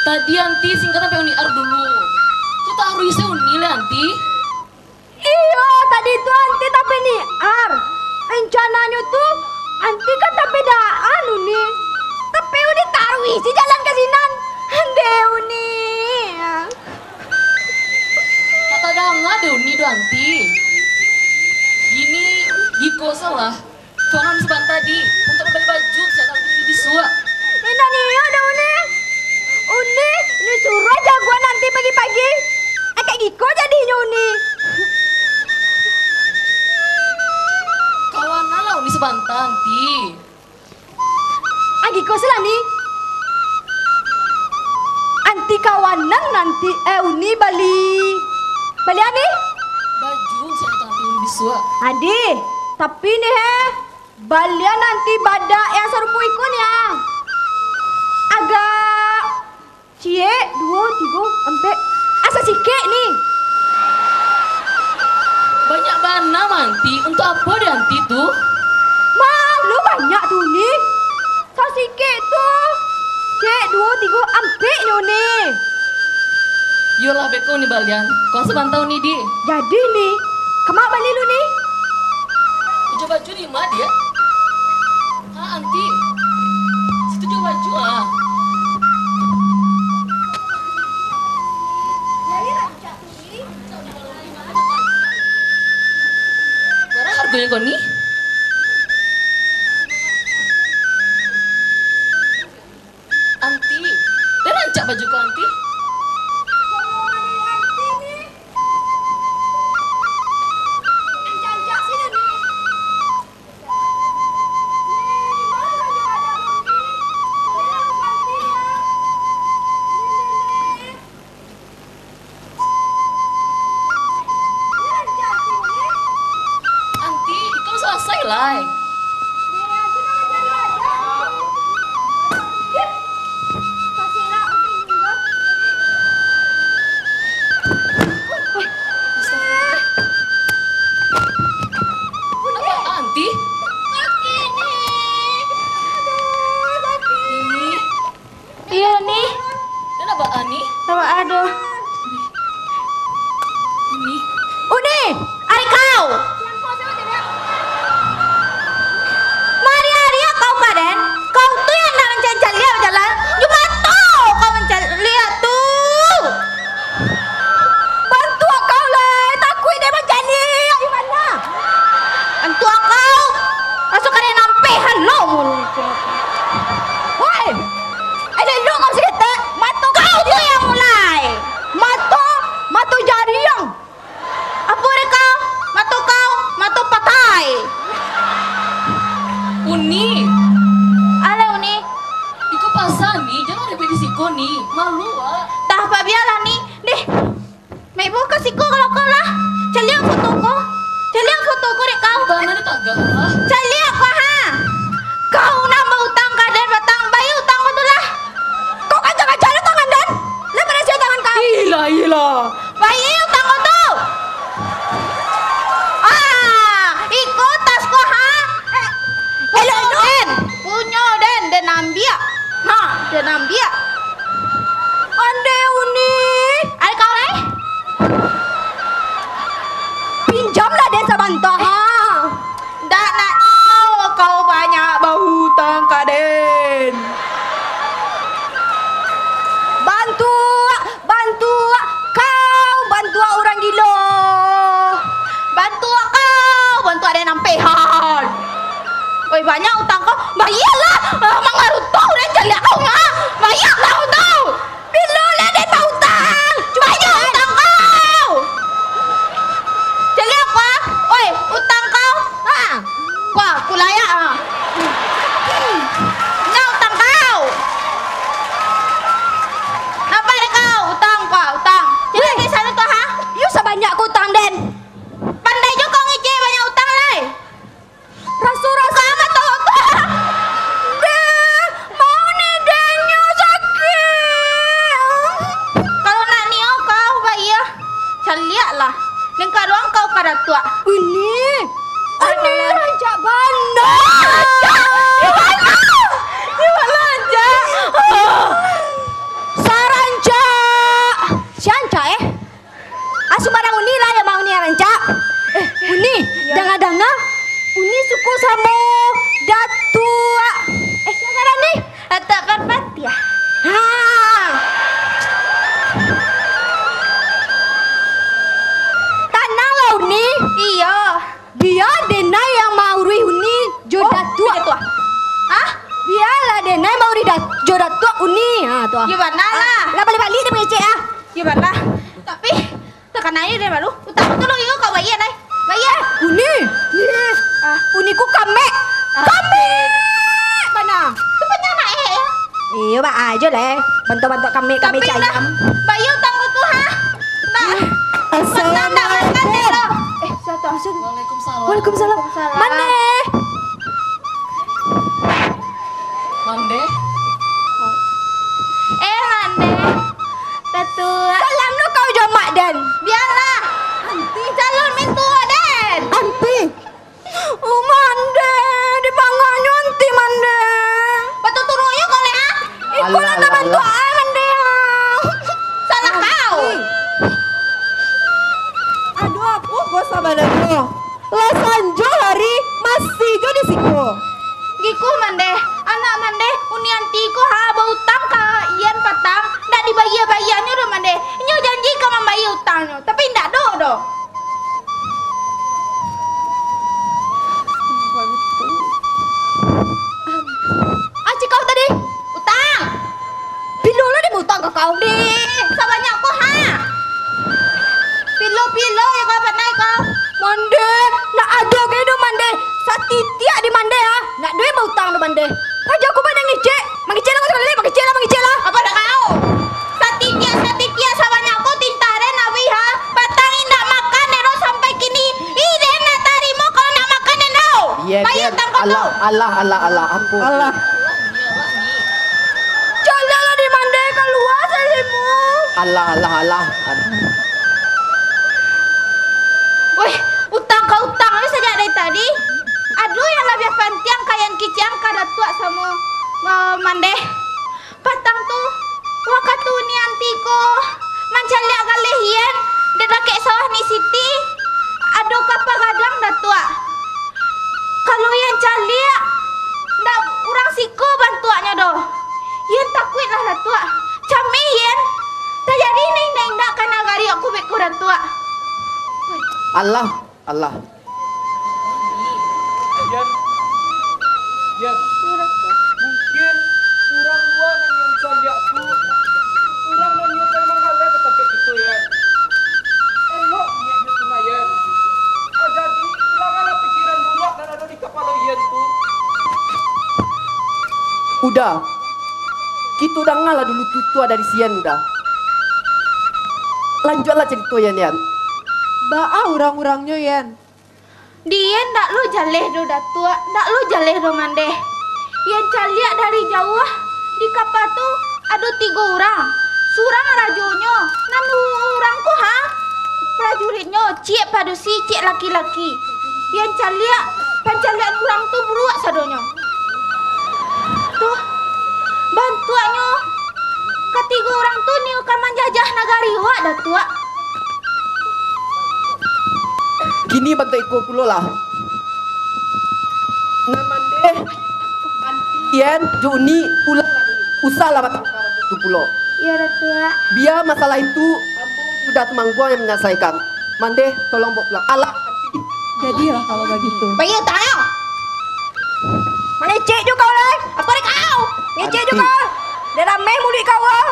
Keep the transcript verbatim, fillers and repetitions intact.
Tadi Anti singkatan Pak Uni Ar dulu. Tu taruih se Uni lai, Anti. Iyo, tadi tu Anti tapi niar. Rencananyo tu Anti ka tapedaan Uni. Tapi Uni taruih se jalan ka sinan. Ande Uni. Tak tadanga dek Uni doh, Anti. Giko salah. Tolong sabanta, Di, untuak mambali baju, siap Anti bisuak. Indak niyo doh, Uni. Uni, Uni suruah jagoan Anti pagi-pagi. Akak giko jadinyo, Uni. Kawananlah Uni sabanta, Anti. Agiko se lah, Ni. Anti kawanan Anti, eh, Uni bali. Bali a, Ni? Baju siap Anti bisuak. Adi, tapi Ni, he, balian Anti badak yang sarupo iko, Ni, ah. Agak ciek, duo, tigo, ampek. Asa sikek, Ni. Banyak bana, Anti. Untuak apo dek Anti tu? Malu banyak tu, Ni. Sasikek tu. Ciek, duo, tigo, ampek nyo, Ni. Iyolah, beko Uni balian. Kau sabanta, Uni, Di. Jadi, Ni. Kama bali lu, Ni? Ujo baju lima, Di, ya? Ha, Anti. Situ jo baju, ah. Bara hargonyo ko, Ni? Anti, den rancak baju ko, Anti? Anti, ikam salasai lai. Anti? Ini. Iyo, Ni. Dah baa, Ni? Dah baa doh. Uni. Uni, ari kau. Mariak-ariak kau ka den. Kau tu yang nak mancaliak-caliak bajalan. Jo mato kau mancaliak tu. Bantuak kau lai, takuik den mancaliak. Di mana? Bantuak kau. Raso ka den ampeh halo mulu. Woi! Eh, elok kau saketek. Mato kau tu yang mulai. Mato, mato jariang. Apo dek kau? Mato kau, mato patai. Uni. Alah, Uni. Iko pasar, Ni, jan rebek di siko, Ni. Malu, ah. Dah, pabialah, Ni. Deh. Mai buka siko kalau kau lah. Caliak foto ko. Caliak foto ko dek kau. Bana ni tagah lah. Caliak ko, ha. Kau nak bautang ka den batang, bayia utang ko tu lah. Kau kacang-kacang lah tangan den. Lah mana sia tangan kau? Ilah, ilah. Bayia utang ko tu. Ah, iko tas ko, ha. Eh, punyo den. Punyo den, den ambiak. Ha, den ambiak. Ande Uni. Ari kau lai? Pinjamlah den sabanta, ha. Ndak nak nio kau banyak bautang ka den. Bantuak, bantuak, kau bantuak urang gilo. Bantuak kau, bantuak den ampehan. Oi, banyak utang kau. Bayia lah. Ah, mangaruto den caliak kau, ha. Bayia lah utang. Bilo lah den bautang? Cubo bayia utang kau! Caliak ko, ah. Oi, utang kau. Ha. Ko, kulayak, ha. Nyo utang kau. Nampak dek kau? Utang ko, utang. Caliak dek sanu tu, ha. Iyo sabanyak ko utang den. Pandai juo kau ngecek banyak utang lai. Raso-raso mato tu. Deh, mau ni deh nyo sakik. Ko samo Datuak, eh, sia ngaran ni? Datuak Parpatiah. Ha. Tananglah, Uni. Iyo. Bia denai yang mauruih Uni jo Datuak. Hah? Bialah denai mauruih Dat-, jo Datuak Uni. Ha, tu ah. Yo bana lah. Lah baliak-baliak dek mangecek ah. Yo bana. Tapi, takana iyo dek baru. Utang tu lo iyo kau bayia lai. Bayia. Uni. Ah. Uni ko kamek. Ah. Kamek bana. Tu panyanak eh, yo. Iyo, baa ajo lai. Bantuak-bantuak kamek, kamek cayam. Bayia utang ko tu, ha? Nah. Assalamualaikum. Eh, sia tu, sia tu. Waalaikumsalam. Waalaikumsalam. Waalaikumsalam. Mande. Mande. Eh, Mande. Datuak. Salam lo kau jo Mak Den. Bialah. Anti. Calon mintuo Den. Anti. Oh, Mande, dipangahnyo anti, Mande. Batuturuknyo kau leh, ah? Iko lah. Alah, tak alah, bantuak alah. Ai, Mande, ah. Salah kau. Aduh, apo ko sabananyo? Lah sanjo hari, masih jo di siko. Giko, Mande. Anak Mande, Uni Anti ko, ha, bautang ka Ian patang, ndak dibayia-bayianyo doh, Mande. Inyo janji ka mambayia utangnyo, tapi ndak doh, doh. Aci kau tadi? Utang. Pilo lah dia utang ka kau? Deh, sabanyak ko, ha? Pilo-pilo ya kau pandai kau. Mande, nak ado ge do Mande. Satitiak di Mande, ha. Nak duit bautang do Mande. Paja aku badan ngicek. Mangicek lah kau sakali, mangicek lah, mangicek lah. Apa dah kau? Satitiak, satitiak sabanyak ko tinta den abih, ha. Patang indak makan den sampai kini. Ih, den nak tarimo kalau nak makan den do. Iya, bayar den. Utang kau tu. Alah, alah, alah, alah. Ampun. Alah. Jalehlah di Mande, kalua salimu. Alah, alah, alah. Weh, utang ka utang ni sajak dari tadi. Ado yang labiah pantiang ka Ian kiciang ka Datuak samo, eh, Mande. Patang tu, wakatu Uni Anti ko mancaliak galeh Ian di dakek sawah Ni Siti, ado kapa gadang, Datuak. Kalau Ian caliak, ndak urang siko bantuaknyo doh. Ian takuik lah, Datuak. Cameh Ian, tajadi nan indak-indak ka nagari aku beko, Datuak. Alah, alah. Yan, Yan, mungkin urang lua nan Yan caliak tu, urang nan Yan memang galeh ka tampek kito, Yan. Elok niaiknyo tu nah, Yan. Ah, jadi, ilanganlah pikiran buruak nan ado di kapalo Yan tu. Uda, kito dangalah dulu tutua dari si Yan, Uda. Lanjuiklah carito Yan, Yan. Baa urang-urangnyo, Yan? Di Ian ndak lo jaleh doh, Datuak, ndak lo jaleh doh, Mandeh. Ian caliak dari jauah, di kapa tu ado tigo urang. Surang rajonyo, nan duo urang ko ha, prajuritnyo, ciek padusi, ciek laki-laki. Ian caliak, pancaliakan urang tu buruak sadonyo. Tu, bantuaknyo, katigo urang tu nio ka manjajah nagari wak, Datuak. Kini bantuak iko pulolah. Nan Mandeh, Ian, jo Uni, pulanglah dulu. Usahlah batangka bantuak tu pulo. Iyo, Datuak. Bia masalah itu, ambo jo Uda Tumangguang yang manyalasaikan. Mandeh, tolong bawa pulang. Alah, Ati. Jadilah kalau bagitu. Bayia utangnyo. Mangecek jo kau lai. Apa dek kau? Ngecek jo kau. Dah rameh muluik kau, ah.